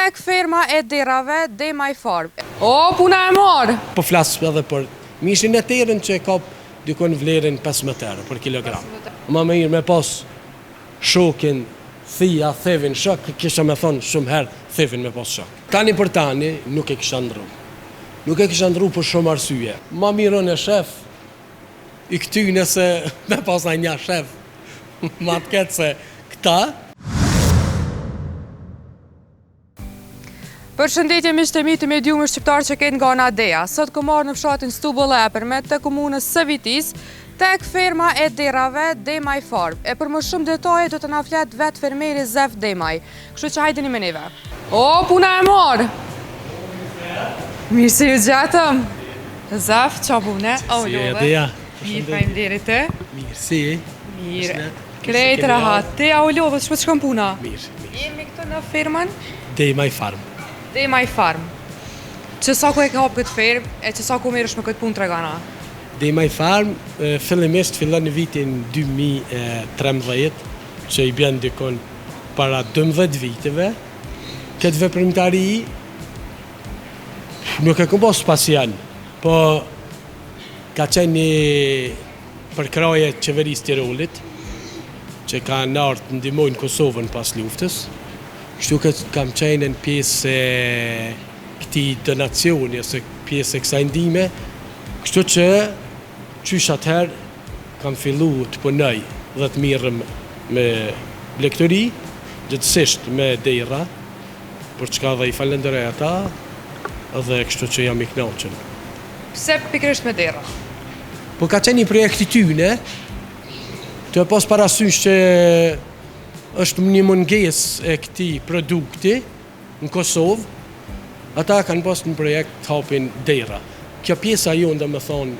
Tek ferma e derrave, Demaj Farm. O, puna e marë! Po flas edhe për mishin e terrin që e kap dikun vlerën 15 euro për kilogram. Ma mirë me pas shokin thia thevin shok, kisha me thonë shumë herë thevin me pas shok. Tani për tani nuk e kisha ndrru. Nuk e kisha ndrru për shumë arsye. Ma mirë unë shef i këtyne se me pas naj nja shef ma të keq se këta. Përshëndetje miqtë e mi të mediumit shqiptar që ketë nga ana Dea. Sot kom ardhë në fshatin Stubëll e Epërme të komunës së Vitisë, tek ferma e derrave Demaj Farm. E për më shumë detaje do të na flet vetë fermeri Zef Demaj. Kështu që hajdeni me neve. O, puna e marë! Mirë se ju gjetëm! Zef, ça bune? O, Si e Dea? Mirë, faleminderit te. Mirë, si? Mirë. Krejt rahat. Ti a u lodhe, ç'po të shkon puna? Mirë, mirë. Jemi këtu në fermën? Demaj Farm. Demaj Farm. Që sa kohë e ke hapë këtë fermë, e që sa kohë merresh me këtë punë tregona? Demaj Farm, fillimisht fillon në vitin 2013, që i bjen dikun para 12 viteve. Këtë veprimtari nuk e kom pas pasion, po ka qenë një përkrahje e qeverisë Tirolit, që kanë ardhë të ndihmojnë Kosovën pas luftës. Kështu që kam qenë në pjesë e këtij donacioni ose pjesë e kësaj ndihme, kështu që qysh atëherë kam fillu të punoj dhe të mirrem me blegtori, gjithsesi me derra, për çka dhe i falënderoj ata dhe kështu që jam i kënaqur. Pse pikërisht me derra? Po ka qenë një projekt i tyne, tu e pas parasysh që është një mungesë e këtij produkti në Kosovë, ata kanë pas një projekt të hapin derra. Kjo pjesa jonë, domethonë,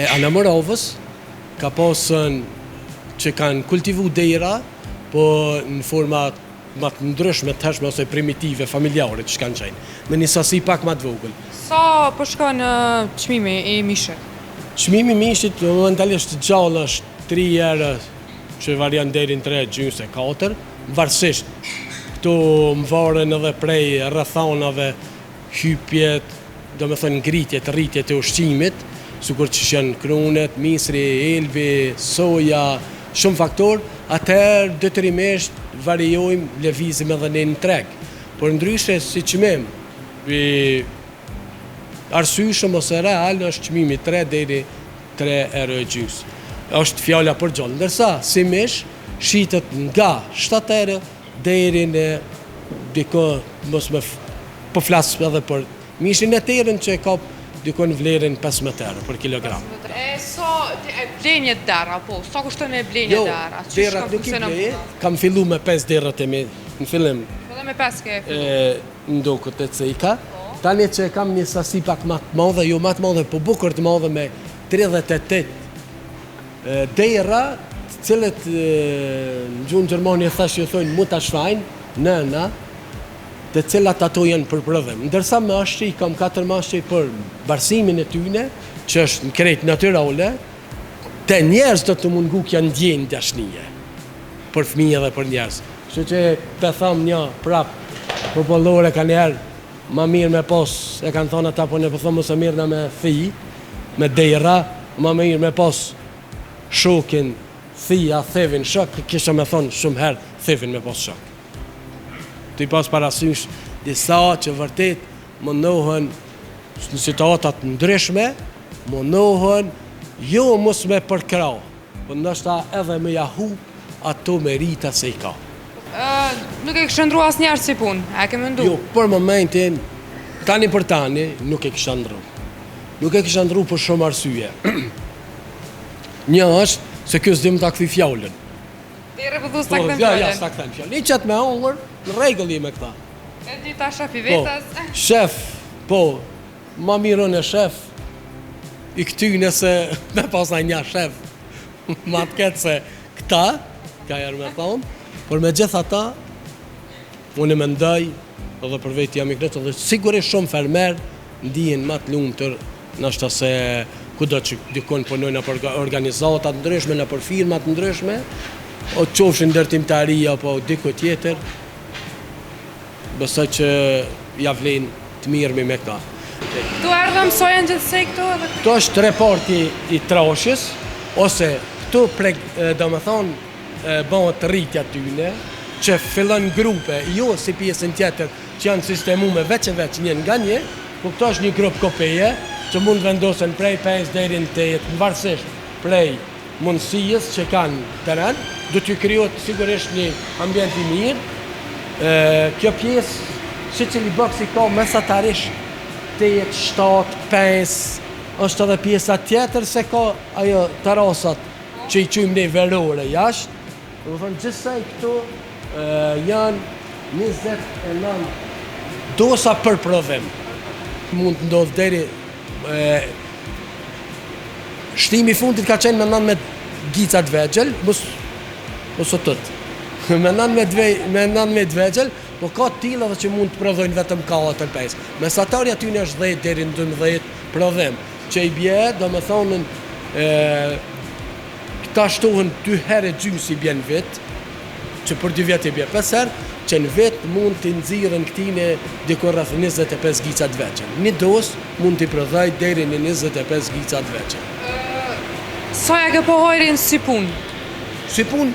e Anamoravës, ka pasën që kanë kultivu derra, po në forma ma të ndryshme të hershme ose primitive, familjare që kanë qenë, me një sasi pak ma të vogël. Sa po shkon çmimi i mishit? Çmimi i mishit momentalisht gjallë është 3 euro që varion deri në 3 gjysë e 4, varësisht këto mvaren edhe prej rrethanave hypjet, domethënë ngritjet, rritjet e ushqimit, sikur që janë krunet, misri, elbi, soja, shumë faktor, atëherë detyrimisht variojmë, lëvizim edhe ne në treg. Por ndryshe si çmim i arsyeshëm ose real është çmimi 3 deri 3 euro e gjysë. Është fjala për gjallë. Ndërsa si mish shitet nga 7 euro deri në diku mos me po flas edhe për mishin e terrin që e kap dikun vlerën 15 euro për kilogram. E sa ti e blen një derr apo sa kushton me ble një Jo, derr? A qysh derrat ka nuk i funksionon blej, puna? kam fillu me 5 derrat e mi në fillim. Edhe me 5 ke fillu. E ndoku të ceka. Tani që e kam një sasi pak ma të madhe, jo ma të madhe, po bukur të madhe me 38 derra, të cilët në gjuhën gjermane thash ju thonë Mutterschwein, nëna, të cilat ato janë për prodhim. Ndërsa mashqi, i kam 4 mashqi për barsimin e tyne, që është në krejt natyrale, te njerëz do të mungu kjo ndjenjë dashnije, për fëmijë dhe për njerëz. Kështu që pe tham një prap popullore ka njerë ma mirë me pas, e kanë thonë ata, po ne po thomë mos e mirë na me thi, me derra, ma mirë me pas shokin, thia, thevin shok, kisha me thonë shumë herë thevin me pas shok. Tu i pas parasysh disa që vërtet mundohen në situata të ndryshme, mundohen jo mos me përkrah, po ndoshta edhe me ja hup ato merita se i ka. Nuk e kishe ndrru asnjëherë si punë, a e ke mendu? Jo, për momentin, tani për tani, nuk e kisha ndrru. Nuk e kisha ndrru për shumë arsye. Një është se kjo s'di me ta kthy fjalën. Derri po thu s'ta Po, kthen ja, ja, fjalën. s'ta kthen fjalën. I qet me hongër, në rregull je me këta. E dyta shef i Po, vetes. shef, po, ma mirë unë shef i këtyne se me pas naj nja shef ma të keq se këta, ka herë me thonë, por me gjithë ata, unë e mendoj edhe për vetë jam i kënaqur dhe sigurisht shumë fermer ndihen ma të lumtur ndoshta se kudo që dikun punojnë nëpër organizata të ndryshme, nëpër firma të ndryshme, o qofshin ndërtimtari apo diku tjetër. Besoj që ja vlen të mirremi me këta. Këtu erdhëm, sa janë gjithsej këtu edhe këtu? Këtu është reparti i trashjes, ose këtu prek, domethonë, bëhet rritja tyne, që fillon grupe, jo si pjesën tjetër që janë sistemume veç e veç një nga një, po këtu është një grup kopeje, që mund vendosen prej 5 deri në 8, varësisht prej mundësisë që kanë teren, do t'ju krijohet sigurisht një ambient i mirë. Kjo pjesë, secili boks i ka mesatarisht 8, 7, 5, është edhe pjesa tjetër se ka ajo terasat që i quajmë ne verore jashtë. Domethonë gjithsej këtu janë 29 dosa për prodhim. Mund të ndodhë deri Shtimi i fundit ka qenë me 19 gica të vegjël, mos mos u tut. Me 19 me 19 vegjël, po ka të tilla edhe që mund të prodhojnë vetëm 4 5. Mesatarja atyne është 10 deri në 12 prodhim, që i bie, domethonë këta shtohen dy herë e gjysë i bie në vit, që për dy vjet i bie 5 herë, që në vit mund t'i nxirren këtine diku rreth 25 gica të vegjël. Një dosë mund t'i prodhoj deri në 25 gica të vegjël. Sa ja ke pa hajrin si punë? Si punë,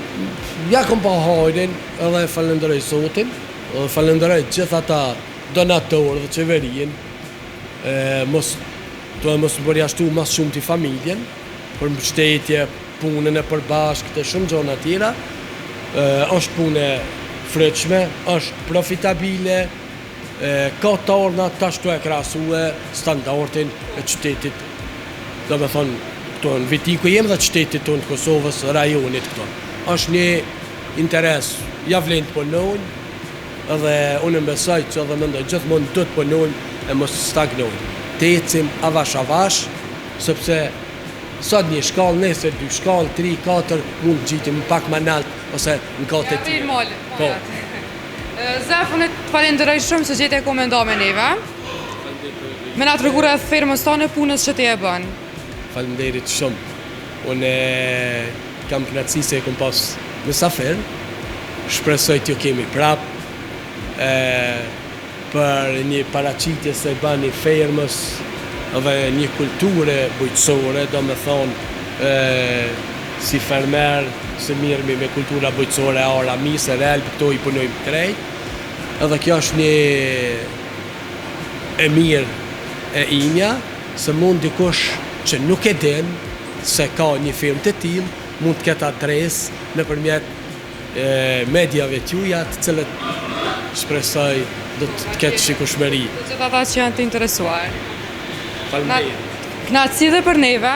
ja kom pa hajrin edhe e falënderoj Zotin, edhe falënderoj gjithë ata donatorë dhe qeverinë, e mos, të mos më përjashtu mas shumti familjen, për mbështetje, punën e përbashkët e shumë gjona tjera, është punë e frytshme, është profitabile, ka të ardhna tash tu e krahasue standardin e qytetit, domethonë, këtu në Viti ku jem dhe qytetit tonë të Kosovës, rajonit këtu. është një interes, ja vlen të punojnë, edhe unë besoj që edhe mendoj gjithmonë do të punojmë e mos stagnojmë. Të ecim avash avash, sepse Sot një shkallë, nesër dy shkallë, tri, katër, mund të ngjitim pak ma nalt ose në kate të tjera. Po. Zef, unë të falenderoj shumë që gjete kohë me nda me neve. Me na tregu rreth fermës tane punës që ti e bën. Faleminderit shumë. Unë kam kënaqësi se e kom pas mysafir. Shpresoj t'ju kemi prap. E, për një paraqitje se bani fermës dhe një kulture bujqësore, domethonë si fermer, se mirremi me kultura bujqësore, ara, misër, elb, këto i punojmë krejt. Edhe kjo është një e mirë e imja, se mund dikush që nuk e din se ka një firmë të tillë, mund të ketë adresë nëpërmjet mediave t'juja, të cilët shpresoj do të ketë shikueshmëri. Të gjithë ata që janë të interesuar. Faleminderit. Kënaqësi dhe për neve.